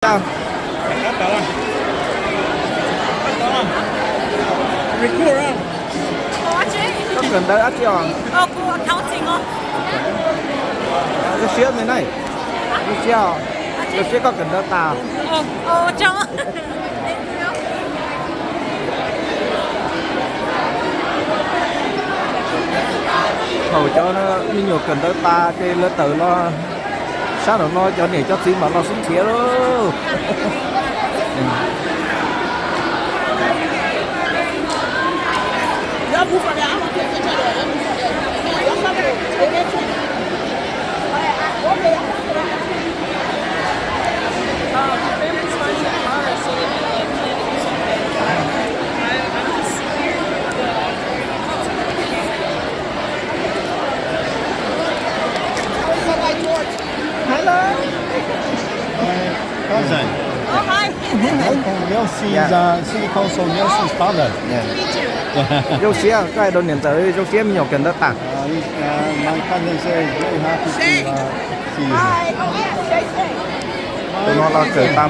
Koj kawm ntawv dab tsi os? Zoo siab me na. Zoo siab os. Zoo siab koj kawm ntawv tas. Thaum cov me nyuam kawm ntawv tas ces lawv tawm los, sab nraum no cov niam cov txiv mam los sib nrhiav lauj. Hello. Cousin. Oh, hi. Welcome, Nelsy's, uh, City Council, Nelsy's father. Yeah. Zoo siab, koj hais rau niam ntxawm zoo siab me nyuam kawm ntawv tas. Uh, he's, uh, my cousin said he's very happy to, uh, see you. Hi. Tus no los kawm tas